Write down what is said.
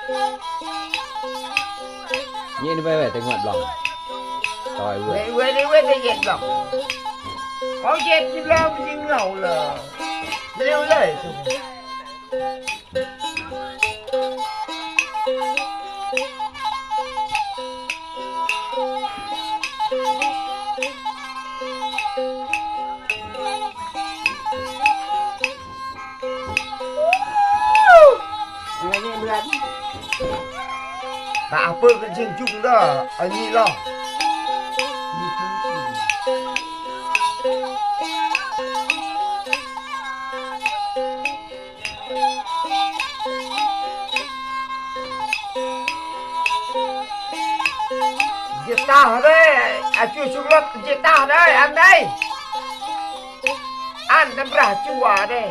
ຍຽນໄປໄວ້ແຕ່ງວດບລັອກ ຕ່ອຍເວີຍ ເວີຍ ເວີຍ ເວີຍ ເຢັດບລັອກ ເອົາເຈັດສິບລອບຍິງເຮົາເລີຍ ເລັວເລີຍ. ກະເອົາເປີກັນເຊີງຈຸງເດີ ອັນນີ້ລະ. ເຈຕາເດ້ ອາຈຸສຸກລົດ ເຈຕາເດ້ ອັນໃດ ອັນນຳລາຈຸວາເດ້.